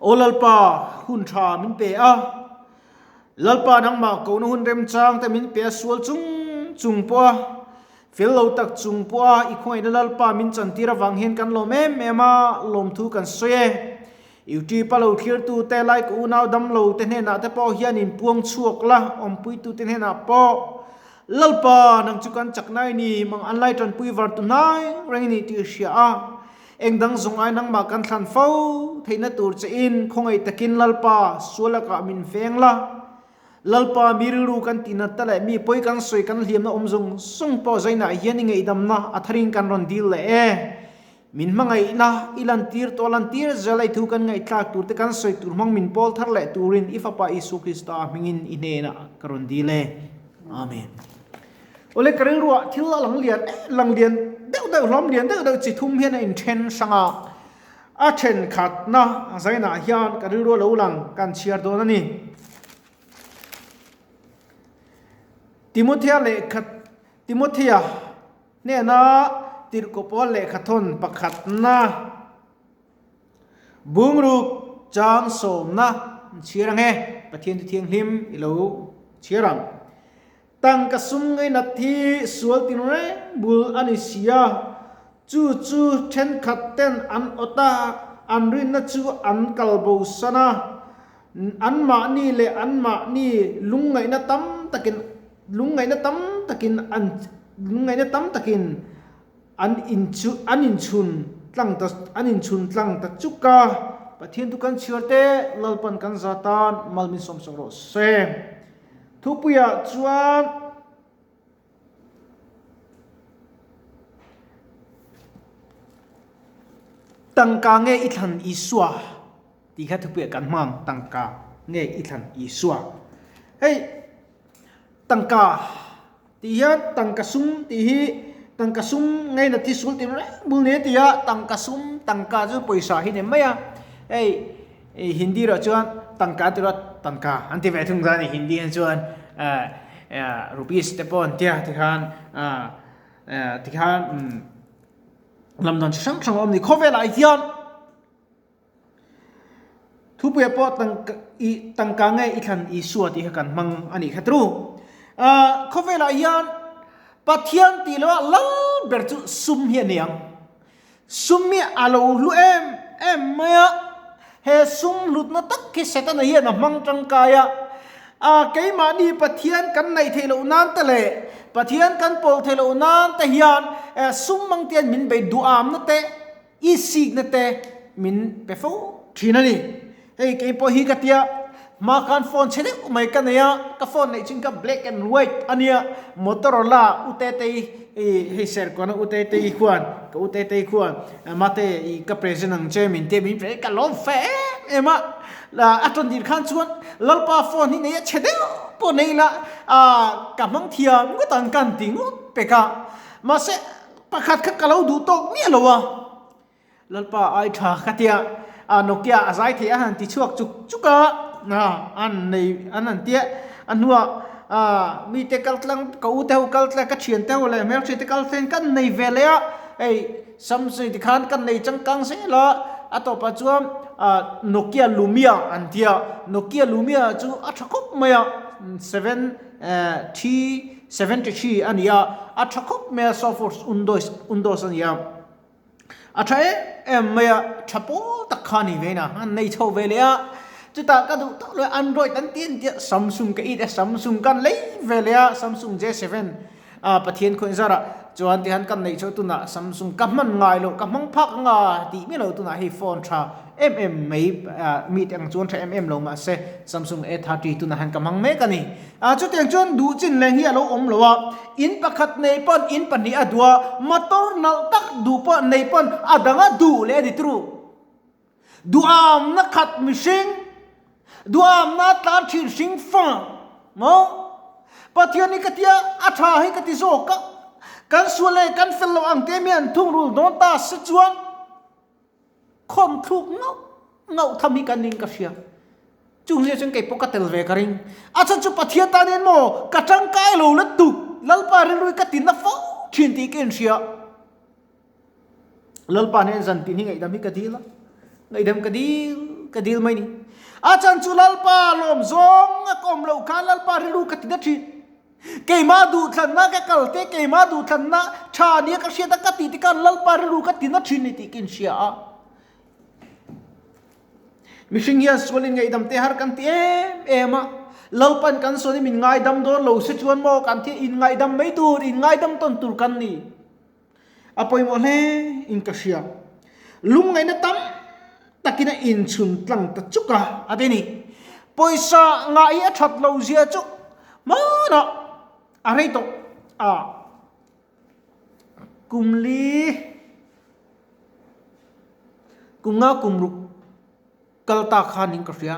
Aw Lalpa, hun tha min pe a. Lalpa nangmah kohna hun remchang te min pe a sual chung chung pawh a, fel lo tak chung pawh a i khawngaihna Lalpa min chantir avang hian kan lawm em em a, lawmthu kan sawi e. Youtube a lo thlirtu te like unau damlo te hnenah te pawh hian in puang chhuak la, awmpuitu te hnenah pawh Lalpa nang chu kan chakna i ni, mang an lai tanpui var tu hnai reng i nih tih i hria a, eng dang zawng ai nangmah kan thlan fo theihna tur che in khawngaih takin Lalpa sual lakah min veng la. Lalpa mi rilru kan tihnat ta leh mi pawi kan sawi kan hliamna awm zawng zawng pawh zainah hian i ngaihdamna a tharin kan rawn dil leh e. Min hmangaihna i lantir tawh lantir zel a i thu kan ngaihthlak tur te kan sawi tur hmang min pawl thar leh turin i Fapa Isua Krista hmingin i hnenah ka rawn dil e. Amen. Awle ka rilruah thil a lang lian lang lian deuh deuh hlawm lian deuh deuh chi thum hian a inthen hrang a, a thenkhatna zainah hian ka rilru a lo lang kan chhiar dawn a ni. Timothea lehkha Timothea Hnena tirhkaw pawl lehkhathawn pakhatna bungruk chang sawmna an chhiar ang e, Pathian chu thianghlim i lo chhiar ang. Tangka sum ngainat hi sual tin reng bul a ni si a, chu chu thenkhat ten an awt a, an rinna chu an kal bosan a, anmahni leh anmahni lungngaihna tam takin Lungngaihna tam takin an lungngaihna tam takin an inchu an inchhun tlang ta an inchhun tlang ta chuk a, Pathian chu kan chhiar te Lalpan kan za tan mal min sawmsak rawh se. Thupuiah chuan Tangka nge i thlan Isua tih kha thupuiah kan hmang tangka nge i thlan Isua. Hei. Tangka tih hian tangka sum tih hi tangka sum ngeina thi sul tih reng bul ni a ti a, tangka sum tangka chu pawisa hi ni mai a, hei Hindi erawh chuan tangka an ti rawh tangka an ti ve thung ta a ni Hindi ah chuan rupees te pawh an tia tikhan tikhan lam dan chi hrang hrang a awm a ni khawvelah hian. Thupuia pawh tangka i tangka nge i thlan Isua tih kha kan hmang a nih kha tru. Ahh khawvelah hian Pathian tih loh ah lal ber chu sum hi a ni ang. Sum hi a lo hlu em em mai a, he sum hlutna tak hi Setana hian a hmang tangkai a. Ahh keimahni Pathian kan neih theih loh nan te leh Pathian kan pawl theih loh nan te hian sum mang te hian min bei duhamna te, I sikna te min pe fo thin a ni. Hei kei pawh hi ka tia, hma khan phone chhe deuh mai ka nei a, ka phone neih chin kha black and white a nia, Motorola u Tetei i hei Serkawn a u Tetei khuan, ka u Tetei khuan mate i ka present ang che min tia min pre ka lawm fe em em a, a tawn dir khan chuan Lalpa phone hi nei a chhe deuh pawh nei la, ka hmang thiam ngawt ang ka han ti ngawt pek a, mahse Pakhat kha ka lo duh tawk miah lo a, Lalpa ai tha ka tia, a Nokia a zai thei a han ti chhuak chuk chuk a, an nei an han tia, a hnuah mite kal tlang ka u te ho kal tlang ka thian te ho leh hmelhriat te kal thleng kan nei ve leh a, hei Samsung ti khan kan nei changkang zel a, a tawpah chuan Nokia Lumia an tia, Nokia Lumia chu a tha khawp mai a, 7 T 73 a ni a, a tha khawp mai a, software Windows Windows a ni a, a tha em em mai a, tha pawl tak kha a ni ve na, an nei chho ve leh a, chutah ka duh tawh lo Android an ti an tia, Samsung ka it a, Samsung kan lei ve leh a, Samsung J7 a Pathian khawi zarah chuan tihian kan neih chho tunah Samsung ka hman ngai loh, ka hmang phak anga tih miah lo tunah hei phone tha em em mai mi te ang chuan tha em em lo mahse Samsung A30 tunah hian ka hmang mek a ni. A chutiang chuan duh chin leng hi a lo awm lo a, in pakhat nei pawn in pahnih a duh a, motor nalh tak duh pawh nei pawn a dang a duh leh a ni turu. Duhamna khat mihring, duhamna tlan thin hring fa maw? Pathian hi ka tia a tha hi ka ti zawk a, kan sual leh kan fel loh ang te mi an thungrul dawn ta se chuan khawm thluk ngauh ngauh tham hi kan ning ka hria. Chung zia chuan kei pawh ka tel ve ka ring. A chhan chu Pathian tan hian maw ka tangkai lo lutuk, Lalpa rilru hi ka tinna fo thin tih ka inhria. Lalpa nen zan tin hi ngaihdam hi ka dil a, ngaihdam ka dil ka dil mai ni. A chan chu Lalpa lawm zawng a ka awm loh khan Lalpa rilru ka ti na thin. Keimah duhthlanna ka kal te, keimah duhthlanna tha nia ka hriat a ka tih te khan Lalpa rilru ka ti na thin ni tih ka inhria a. Mihring hian sual in ngaihdam te har kan ti em em a, Lalpan kan sual hi min ngaidam dawn lo se chuan maw kan thil in ngaihdam mai tur, in ngaidam tawn tur kan ni. A pawimawh hle in ka hria. Lungngaihna tam takin a inchhun tlang ta chuk a, a ti ni. Pawisa ngah hi a that lo zia chu hmanah a rei tawh a. Kum li, kum nga kum ruk kal ta khan in ka hria.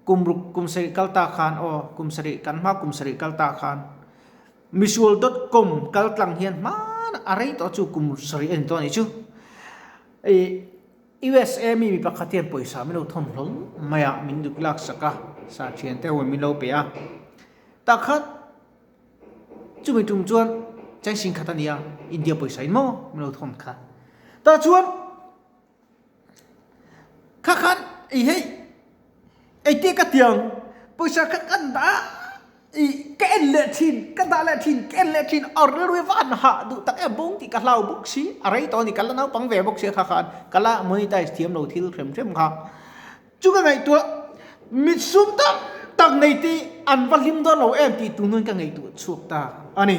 Kum ruk kum sarih kal ta khan aw kum sarih kan hma kum sarih kal ta khan misual dot com kal tlang hian hmanah a rei tawh chu kum sarih a ni tawh a nih chu. Ih USA mi mi pakhat hian pawisa min lo thawm hlawl mai a min duk lak sak a sa thian te ho in min lo pe a tah khan Chumi tum chuan Cheng khat a nia, India pawisa in maw min lo thawn kha. Tah chuan kha khan ei hei ei te ka tiang pawisa kha ka dah i ka en leh thin ka dah leh thin ka en leh thin a rilru hi va han hah duh tak em bawng tih ka hlau bawk si a rei tawh a ni ka la naupang ve bawk si a kha khan ka la monetize thiam lo thil hrem hrem kha. Chu ka ngaihtuah, mit sum tam tak nei te an va hlim dawn lo em tih tun hun ka ngaihtuah chhuak ta a ni.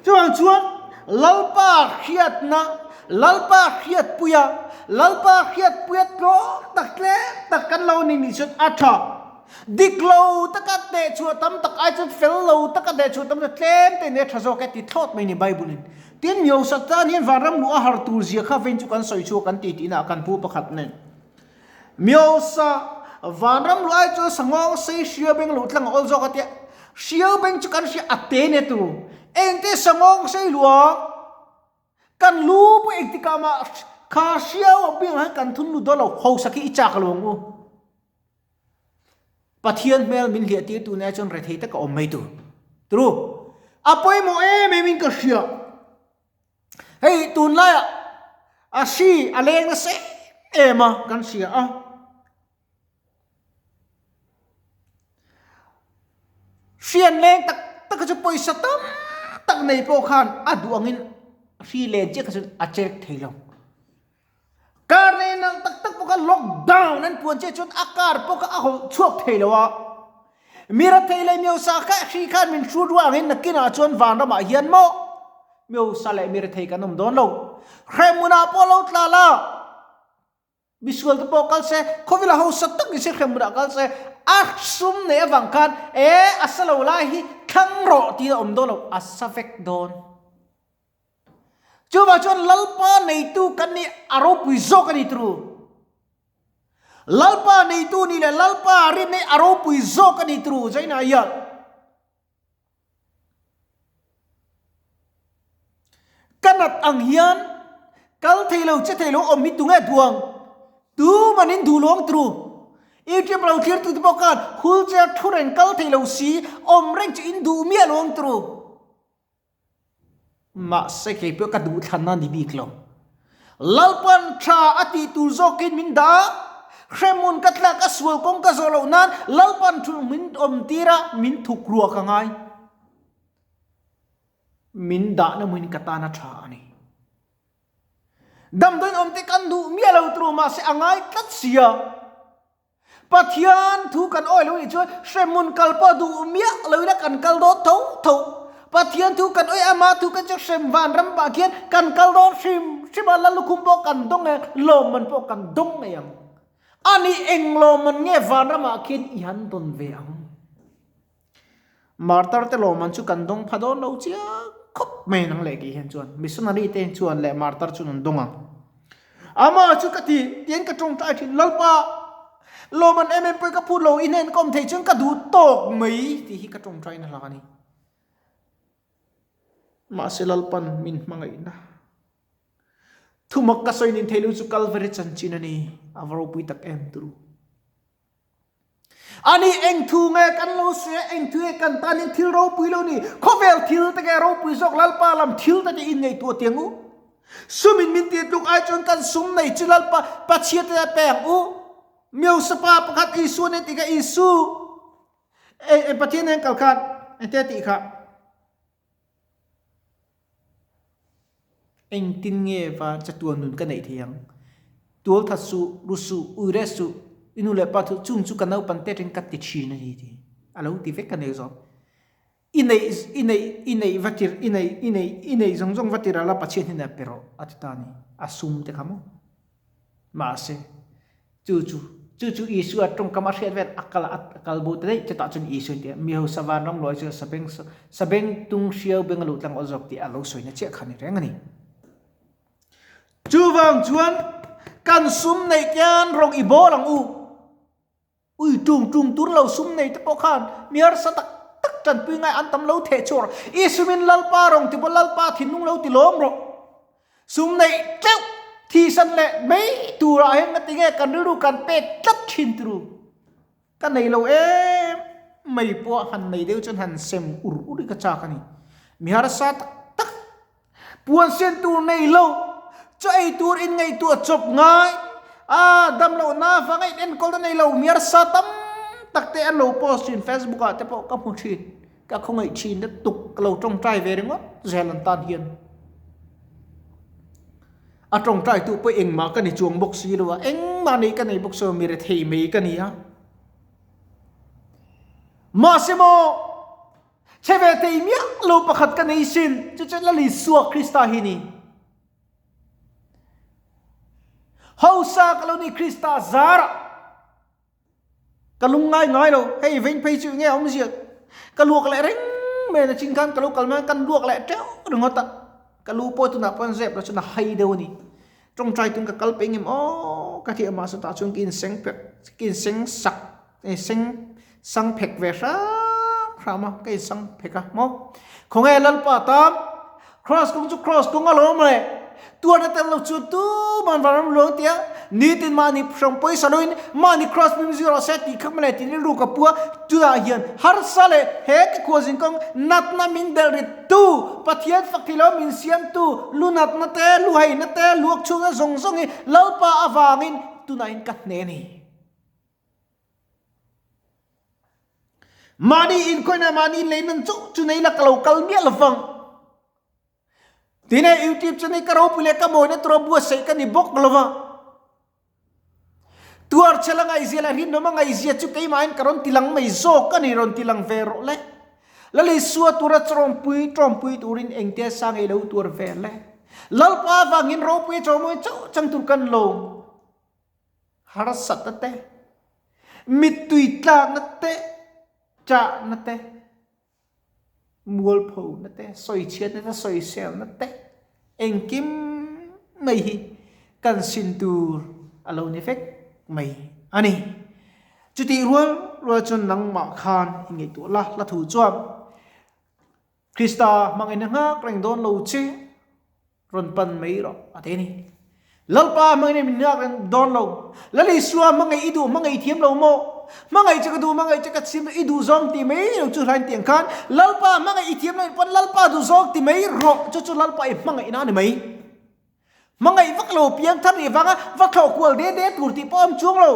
Chuvang chuan Lalpa hriatna, Lalpa hriatpuia, Lalpa hriatpuia tlawm tak tlem tak kan lo ni nih chuan a tha. Dik lo taka hnehchhuah tam tak ai chuan fel lo taka hnehchhuah tam tak tlem te nia tha zawk e ti thlawt mai ni Bible in. Tin, Miosa tan hian vanram luh a har tur zia kha vein chu kan sawi chhuak kan ti tihna ah kan pu pakhat nen. Miosa, Vanram lu ai chuan sangawng sei hriau beng lo tlang a awl zawk a tia. Hriau beng chu kan hria a te ne tur. Engte sangawng sei lua kan lu pawh engtikah mah kha hriau a beng ah hian kan thun lut dawn lo, hausa khi i chak lo ang u. Pathian hmel min hliah tir tu nia chuan rethei tak a awm mai tur. True. A pawimawh em em in ka hria. Hei tunlaiah a hri a leng nasa em em a kan hria a. Hri an leng tak tak a chu pawisa tam tak nei pawh khan a duh angin hri len chiah kha chuan a check thei lo. Car nei nalh tak tak pawh kha lockdown an puan chiah chuan a car pawh kha a hawlh chhuak thei lo a. Mi rathei leh miosa kha hri khan min hrut ruangin nakinah chuan vanramah hian maw miosa leh mi rathei kan awm dawn lo. Hremhmunah pawh lo tla la, misual te pawh kal se, khawvela hausa tak ni se hremhmunah kal se, a sum nei avang khan e a sa lo lai hi thlang rawh tiin a awm dawn lo, a sa vek dawn. Chuvang chuan Lalpa neitu kan nih a ropui zawk a ni turu. Lalpa neitu nih leh Lalpa rin hi a ropui zawk a ni turu Zaina hian. Ka nat ang hian kal thei lo che thei lo awm hi tunge duang? Tu man in duh luang turu. YouTube lo thlir tu te pawh khan wheelchair thu reng kal thei lo si awm reng chu in duh miah luang turu. Mahse kei pawh ka duh thlan a ni bik lo. Lalpan tha a tih tur zawkin min dah a, hremhmun ka tlak a sual kawng ka zawh loh nan Lalpan thu min awm tir a, min thuk ruah ka ngai. Min dahna hmuin ka tan a tha a ni. Damdawiin awm te kan duh miah lo tur mahse a ngai tlat sia. Pathian thu kan awi lo nih chuan hremhmun kal pawh duh miah lo ila kan kal dawn tho tho. Pathian thu kan awi ama thu kan chu hrem van ram pah khian kan kal dawn hrim hrim a, Lallukhum pawh kan dawng e, lawmman pawh kan dawng ngei ang. Ani eng lawmman nge van ramah khian i han dawn ve ang? Martar te lawmman chu kan dawng pha dawn lo chiang khawp mai nang leh kei hian chuan missionary te chuan leh martar chuan an dawng ang. Ama chu ka ti tiang ka tawngtai thin Lalpa lawmman em em pawh ka phut lo i hnen ka awm thei chuan ka duh tawk mai tih hi ka tawngtai na hlak a ni. Mahse Lalpan min hmangaihna thumak ka sawi nin theilo chu Kalvari chanchin a ni a va ropui tak em turu. Ani eng thu nge kan lo sawi a, eng thu nge kan tan in thil ropui lo ni? Khawvel thil te nge ropui zawk Lalpa lam thil te te in ngaihtuah tiang u. Sum in min tih tluk ai chuan kan sum nei chu Lalpa Pathian te peng u. Miosa pa pakhat Isua nen ti kha Isu e Pathian nen kal khan engte a tih kha? Engtin nge va chatuan nun ka neih thei ang? Tual that suh, ru suh, ui reh suh, i nu leh pa thu chung chu ka naupan te atangin ka ti thin a ni ti a lo ti vek a nei zawk. I neih i neih i neih va tir i neih i neih i neih zawng zawng va tir ala Pathian hian a pe rawh a ti ta a ni. A sum te kha maw? Mahse, chu chu, chu chu Isua tawngkam a hriat vel a kal a kal bo ta daih chutah chuan Isua in ti a, mi hausa vanram luai chu sabeng sabeng tung hriau beng a luh tlang aw zawk tih a lo sawina chiah kha ni reng a ni. Chuvang chuan kan sum neih kian rawng i bawl ang u. Ui ṭung ṭung tur lo sum nei te pawh khan mi harsa tak tak ṭanpui ngai an tam lo theh chhuak rawh. I sumin Lalpa rawng ti pawh Lalpa thinlung lo ti lawm rawh. Sum neih tleuh thihsan leh mai turah hian nga tinge kan rilru kan pek tlat ṭhin turu. Ka nei lo em mai pawh han nei deuh chuan han sem ur ur hi ka chak a ni. Mi harsa tak tak Puan sen tur nei lo, chaw ei tur in ngaihtuah chawp ngai, a damlohna avanga in enkawlna nei lo miarsa tam tak te an lo post thin, Facebook ah te pawh ka hmu thin, ka khawngaih thin na tuk ka lo tawngtai ve ringawt zel an tan hian. A tawngtai tu pawh engmah ka ni chuang bawk si lo a, engmah neih ka nei bawk si lo, mi rethei mai ka ni a. Mahse maw! Che ve thei miah lo pakhat ka nei sin, chu chu Lal Isua Krista hi ni. Hausa ka lo ni Krista zarah ka lung ngai ngai lo, hei veng phei chu nge awmzia ka luak leh reng mai na chin khan ka lo kal mai kan luak leh teuh ringawt a, ka lu pawh tunah pawh zep lo chuan a hai deuh a ni. Tawngtai tun ka kal peng em aw ka ti a mahse tah chuan ka inseng pek ka inseng sak Seng sang phek ve hram hram a, ka insang phek a maw. Khawnge Lalpa tan Cross kawng chu Cross kawng alawm le, tuarna tel lo chu tuman vanram luang tia nitin mahni hrang pawisa loin mahni Cross mim zir rawh se tih kha mawle tih rilru ka pu a, tunah hian harsa leh he ka khuazin kawng natna min delh rit tu, Pathian fak thei lo min siam tu, lu natna te, lu haina te, luak chhungna zawng zawng hi Lalpa avangin tunah hian ka hne a ni. Mahni inkhawihna mahni leinan chu chu nei la ka lo kal miah lovang. Tine YouTube chu ni ka ropui leh ka mawina tura buatsaih ka ni bawk lova. Tuar chhel a ngaihzia leh rinawm a ngaihzia chu keimahin ka rawn tilang mai zawk a ni rawn tilang ve rawh le. Lalisua tura tawmpui tawmpui turin engtia sa ngei lo tuar ve le. Lalpa vangin ropui chawimawi chauh chang tur kan lo. Harsatna te, mittui tlakna te, ṭahna te, mualphona te, sawichhiatna te, sawiselna te, engkim mai hi kan sin tur a lo ni vek mai a ni. Chutih rual rual chuan nangmah khan i ngaihtuah la, hla thu chuan Krista hmangin a nghak reng dawn lo che. Rawn pan mai rawh a ti a ni. Lalpa hmangaih min nghak reng dawn lo. Lal Isua hmangaih i duh hmangaih i thiam lo maw? Hmangaih che ka duh hmangaih che ka chim i duh zawng ti mai lo chu hlain tiang khan Lalpa hmangaih i thiam lo in pawn Lalpa duh zawng ti mai rawh chu chu Lalpa i hmangaih na a ni mai. Hmangaih vak lo piang thar nih vanga va thlawh kual de de tur tih pawh a awm chuang lo.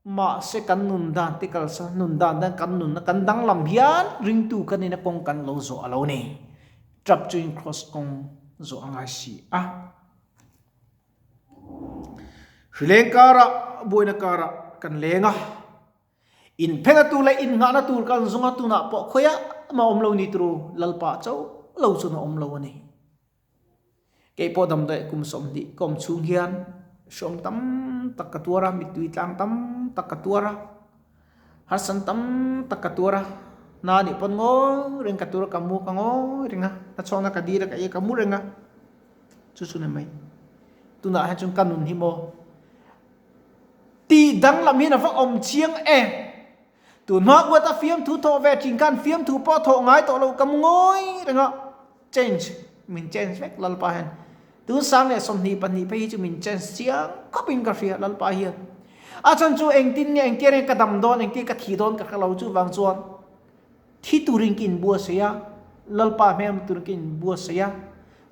Mahse kan nun dan te kalsa nun dan dan kan nunna kan danglam hian ringtu kan ina kawng kan lo zawh a lo ni. Tap chuin cross kawng zawh a ngai si a. Hrileng karah buaina karah kan leng a. Inphena tur leh innghahna tur kan zawng a tunah pawh khawiah mah awm lo ni turu Lalpa chauh lo chuan a awm lo a ni. Kei pawh damdawi kum 20 ka awm chhung hian hrawng tam tak ka tuar a, mittui tlang tam tak ka tuar a, harsan tam tak ka tuar a, hna nih pawn ngawi reng ka tur a, ka mu ka ngawi reng a, hna chhuakna ka dil a, ka ei a, ka mu reng a, chu chu ni mai. Tunah hian chuan ka nun hi maw tih danglam hian a va awm chiang em? Tun hma uata fiamthu thawh ve thin khan fiamthu pawh thawh ngai tawh lo ka mu ngawi reng a, change min change vek Lalpa hian. Tun 1022 phei hi chu min change chiang khawp in ka hria Lalpa hian. A chhan chu engtin nge engtia reng ka dam dawn engtia ka thi dawn ka hre lo chuvang chuan thi turin ka inbuatsaih a, Lalpa hmel hmu turin ka inbuatsaih a.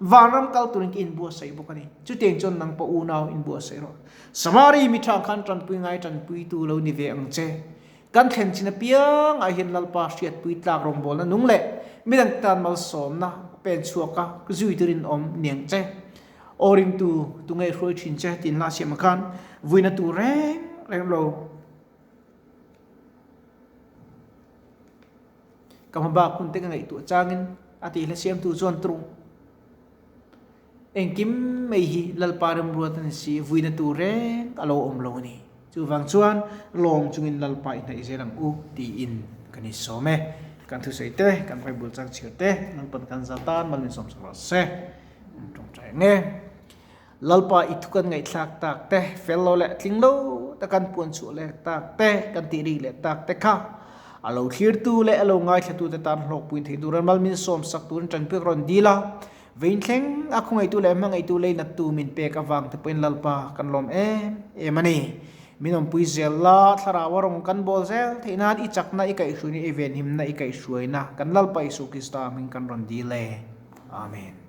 Vanram kal turin ka inbuatsaih bawk a ni. Chutiang chuan nang pawh unau inbuatsaih rawh. Samari mi tha khan tanpui ngai tanpuitu lo ni ve ang che. Kan thlen chin apiang ah hian Lalpa hriatpui tlak rawngbawlna nung leh midang tan malsawmna pen chhuak a zui turin awm niang che. Aw ringtu, tunge hruai thin che tin hla siam khan vuina tur reng reng lo. Ka hma bak hun te ka ngaihtuah changin a tih hla siamtu chuan tung engkim mai hi Lalpa remruat a ni si, vuina tur reng a lo awm lo a ni. Chuvang chuan lawm chungin Lalpa i hnaih zel ang u tiin kan insawm e. Kan thusawi te, kan Bible chang chhiar te, Lalpan kan za tan mal min sawm sak rawh se. Tawngtai ang e. Lalpa i thu kan ngaihthlak tak te, fel lo leh tling lo tak kan puan chhuah leh tak te, kan tih rik leh tak te kha a lo thlirtu leh a lo ngaithlatu te tan hlawkpuin thei turin mal min sawm sak turin tanpuiak rawn dil a. Vein thleng a khawngaihtu leh hmangaihtu leinattu min pek avang te pawhin Lalpa kan lawm em em a ni. Min awmpui zel la, thlarau a rawn kan bawl zel theih nan i chakna i kaihhruaina i venhimna i kaihhruaina kan Lalpa Isua Krista hming kan rawn dil e. Amen.